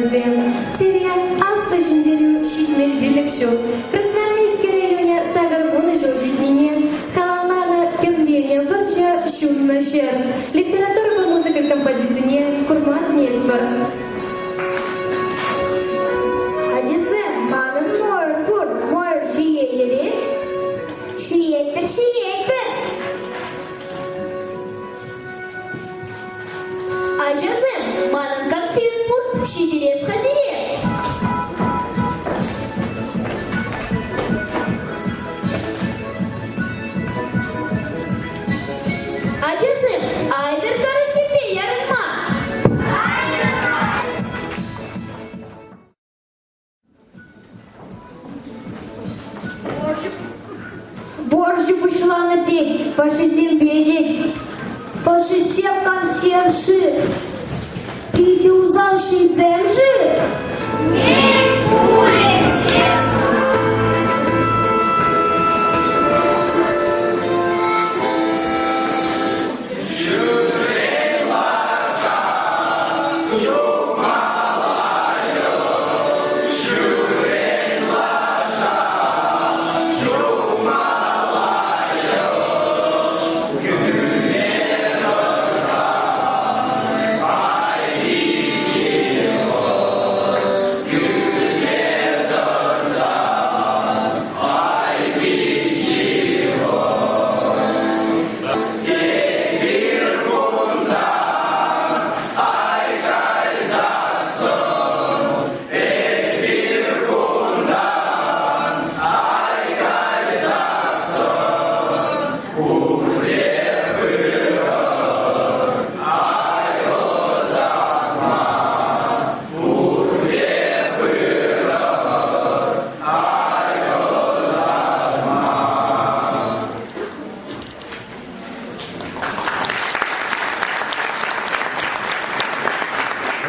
хӑнасем, сире Аслӑ Ҫӗнтерӳ 75 ҫул, Красноармейски районӗ 80 ҫул ҫитнине халалланӑ Кӗрленӗ вӑрҫӑ ҫуннӑ ҫӗр литературӑпа музыка композицине курма сӗнетпӗр. Ачасем, манӑн мӑйӑр пур, мӑйӑр ҫиетӗр-и? Ҫиетпӗр, ҫиетпӗр! Ачасем, манӑн конфет пур, ҫитерес-ха сире. Ачасем, айтӑр карусельпе ярӑнма! Вӑрҫӑ пуҫланӑ тет, фашистсемпе тет. Фашистсем камсем-ши? Питӗ усал ҫынсем-ши? Мӗн пулӗ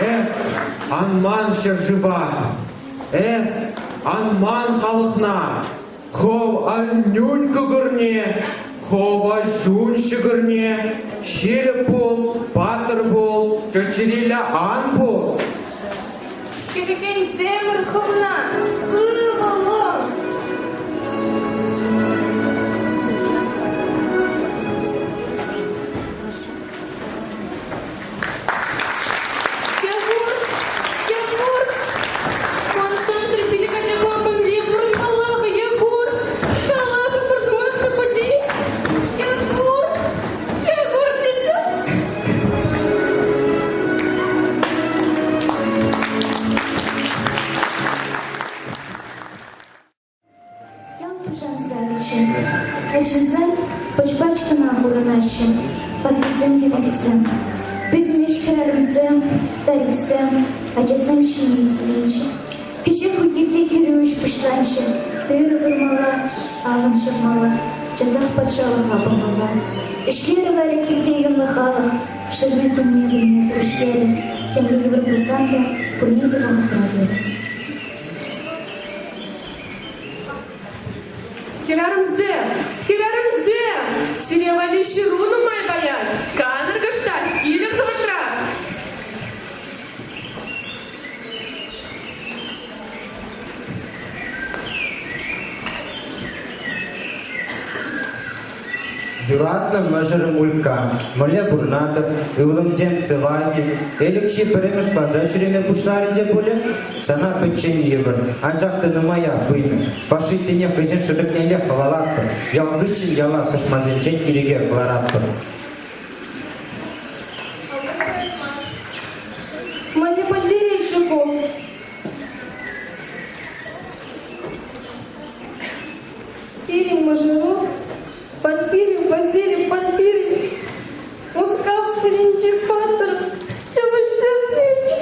Эс ан ман ҫӗршыва, эс ан ман халӑхна, хӑв аннӳн кӑкӑрне, хӑв аҫун ҫӑкӑрне, ҫирӗп пул, паттӑр пул, чӗрчӗреллӗ ан пул. Хӗрхенсемӗр хӑвна, ывӑлӑм! Якур! Якур! Ман сансӑр пилӗк ачапа мӗнле пурӑнмалла-ха, Якур? Кала-ха пӗр сӑмах та пӗлни. Якур! Якур тете! Ял пушансаччӗ. Арҫынсем пӑч-пач кӑна пурӑнаҫҫӗ, ваттисем те ватӑсем. Пӗтӗм ӗҫ хӗрарӑмсем, стариксем, ачасем ҫине тиенчӗ. Кӗҫех уй-хирте хӗрӳ ӗҫ пуҫланчӗ. Тырӑ вырмалла, авӑн ҫырмалла, часах патшалӑха памалла. Ӗҫлерӗ вара килсе юлнӑ халӑх, ҫӗрне-кунне пӗлмесӗр ӗҫлерӗ. Темле йывӑр пулсан та пурне те вӑхӑтра турӗ. Хӗрарӑмсем! Хӗрарӑмсем! Сире валли ҫыру нумай паян. Канӑр кӑштах, килӗр хӑвӑртрах. Юратнӑ мӑшӑрӑм Улька, мӗнле пурӑнатӑп, ывӑлӑмсем сывах-и, Ӗлӗкҫи пӗрремӗш класа ҫӳреме пуҫларӗ те пулӗ, сана пӗччен йывӑр, анчах та нумая пымӗ. Фашистсене хӑйсен шӑтӑкнелле хӑвалатпӑр, ял хыҫҫӑн яла тӑшмансенчен ирӗке кӑларатпӑр. Мӗнле пӗлтерет-ши ку? Сирӗн мӑшӑру Панфилов Василий Панфилович Мускав хулинчи паттӑр ҫапӑҫса вилчӗ.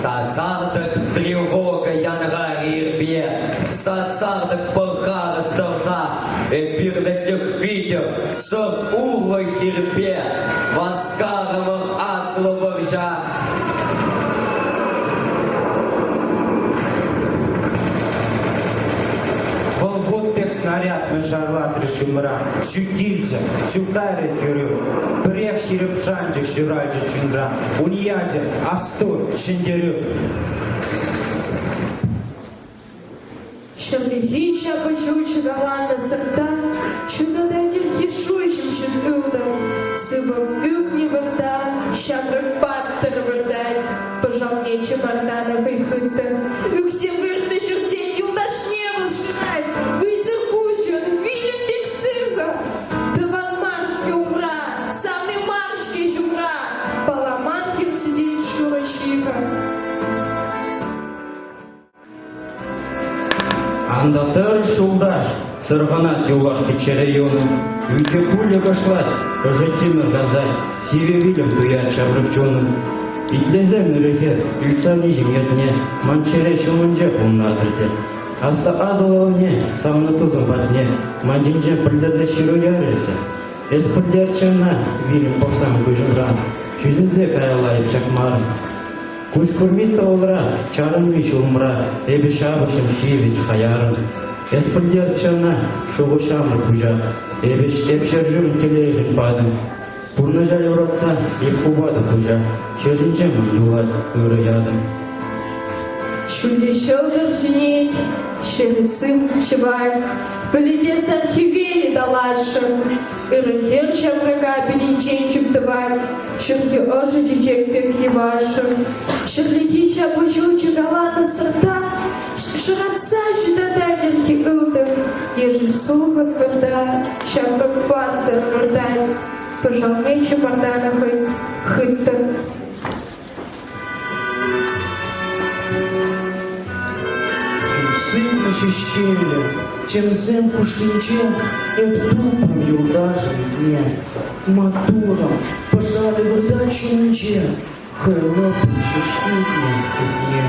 Сасартӑк тревога янӑрарӗ ирпе, сасартӑк пӑлхарӑс тӑрса, эпир вӗтлӗх витӗр сӑрт урлӑ хирпе васкарӑмӑр аслӑ вӑрҫа. снаряд мӑшарлатрӗ ҫумра, сӳ килчӗ, сӳ кайрӗ хӗрӳ. Пӗрех ҫирӗп шанчӑк ҫуралчӗ чунра, ун ячӗ, асту, ҫӗнтерӳ. Ҫӗрлехи ҫапӑҫу чӑкаланнӑ сӑрта ҫутатать ирхи шуҫӑм ҫут ылтӑн. Сывӑ ӳкнӗ вырта ҫамрӑк паттӑр выртать, пӑшалне чӑмӑртанӑ хӑй хыттӑн. Ӳксе выртнӑ ҫӗртен юлташне вӑл шырать, вӑйсӑр куҫӑн, вилӗм пек сыхӑ. Тӑван мар-ҫке умра, савни мар-ҫке ҫумра, палламан хӗр сӳтет шурӑ ҫыхӑ. Ан та тӑрӑш, юлташ, сӑрхӑнать юлашки чӗрӗ юн. Ӳте пулӗ кӑшлать, ӑшӑ тимӗр касать, сивӗ вилӗм туять ҫамрӑк чунӑм. Итлесем ӗрӗхе, илтсем ниҫӗм ятне, ман чӗре ҫумӗнче пулнӑ тесе. Аста Атӑл алне, савнӑ тусӑм патне, ман ҫинчен пӗлтерсе ҫыру ярӗ-се. Эс пӗлтерччӗ ӑна, вилӗм пӑхсан куҫӑмран, ҫӳҫенсе каялла эп чакмарӑм. Куҫ курми тӑвӑлра, чарӑнми ҫулӑмра, эпӗ ҫапӑҫӑм ҫивӗч хаярӑн. Эс пӗлтерччӗ ӑна, шухӑ ҫамрӑк хуҫа, эпӗ эп ҫӗршывӑн телейӗшӗн патӑм. Пурнӑҫа юратса эп хупатӑп пуҫа, ҫӗр ҫинче ман юлать ырӑ ятӑм. Ҫӳлте ҫӑлтӑр сӳнет, ҫӗрӗ сыв ҫӑвать, пӗлӗте сар хӗвелӗ таласшӑн. Ырӑ хӗр ҫамрӑка питӗнчен чуптӑвать, ҫурхи ӑшӑ чечек пек йӑвашшӑн. Ҫӗрлехи ҫапӑҫу чӑкаланӑ сӑрта шӑратса ҫутатать ирхи ылтӑн. Ешӗл сулхӑн вырта ҫамрӑк паттӑр выртать, пӑшалне чӑмӑртанӑ хӑй хыттӑн. Сывлӑ ҫеҫкеллӗ темсем хушшинче эп тупрӑм юлташӑм ятне. Маттурӑм, пӑшалӗ выртать ҫумӗнче, хӑй лӑпкӑн ҫеҫ ӳкнӗ ӳтне.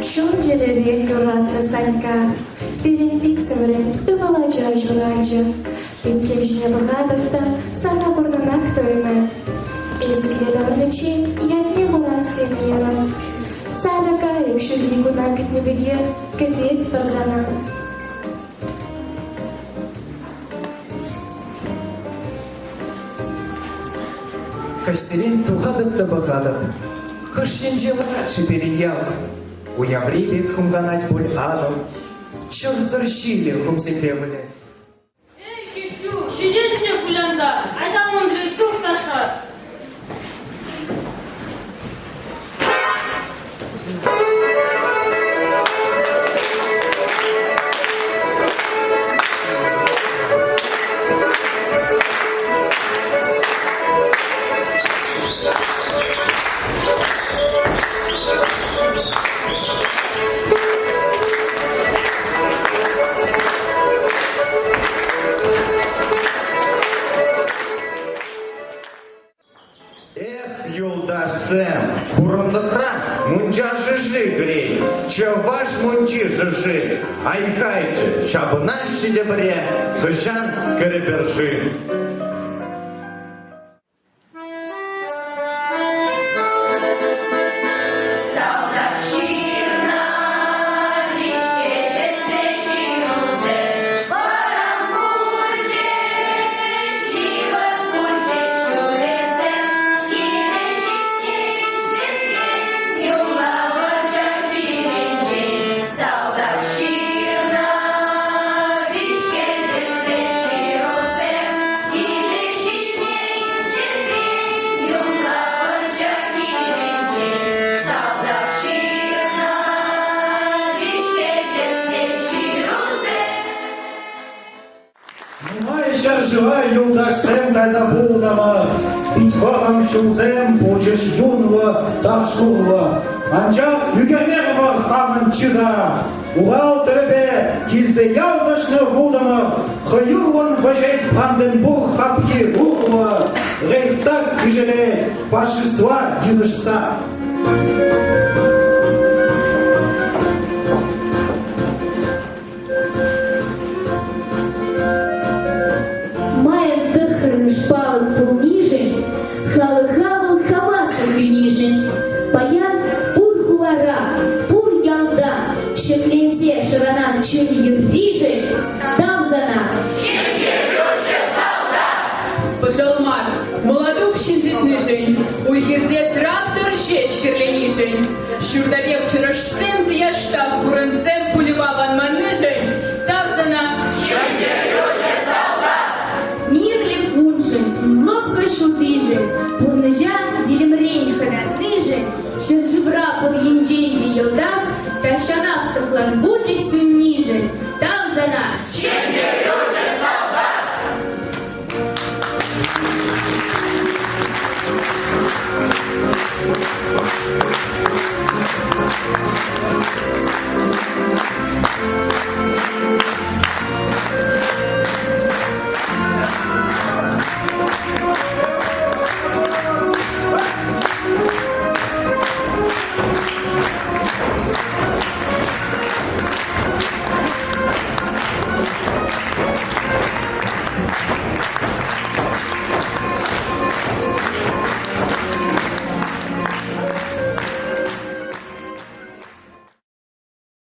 Чун-чӗрере юратнӑ Санька, пирӗн иксӗмӗрӗн ывӑл ача ҫуралчӗ. Пепкем ҫине пӑхатӑп та сана курнӑнах туйӑнать. Эсӗ киле таврӑниччен ятне хурас темерӗм. Сарӑ кайӑк ҫӳлти куна кӗтнӗ пекех кӗтетпӗр сана. Каҫсерен тухатӑп та пӑхатӑп, хӑш енче ларать-ши пирӗн ял? Уяври пек хумханать пуль Атӑл, чӑрсӑр ҫилӗ хумсемпе вылять. Эй, Кӗҫтюк, ҫитет ӗнтӗ кулянса, айта мӑнтри, тух ташша! Эх, юлташсем, хурӑнлӑхра мунча шӑши кӗрет, чӑваш мунчи шӑши. Айкайччӗ, ҫапӑнаҫҫӗ те пӗре, хӑҫан кӗрӗпӗр-ши? Салтак ҫырнӑ виҫке тӗслӗ ҫырусем вӑрӑм пулчӗҫ, ҫывӑх пулчӗҫ ҫулӗсем. Киле ҫитнӗ ҫӗртен юлнӑ вӑрҫӑ хирӗнчен. Салтак ҫырнӑ виҫке тӗслӗ ҫырусем киле ҫитнӗ ҫӗртен юлнӑ вӑрҫӑ хирӗнчен. Салтак ҫырнӑ виҫке тӗслӗ ҫырусем. Нумай ҫӗршыва юлташсем кайса пултӑмӑр. Пит вӑрӑм ҫулсем пулчӗҫ юнлӑ та шурлӑ. Анчах ӳкермерӗмӗр хамӑн чыса. Урал тӗвӗпе килсе ялкӑшнӑ вутӑмӑр хӑюллӑн вӗҫет Бранденбург хапхи урлӑ. Рейхстаг ишӗлет фашистла йынӑшса. Майӑн тӑххӑрмӗш палӑк пулнишӗн халӑха юрлакан чун юрришӗн.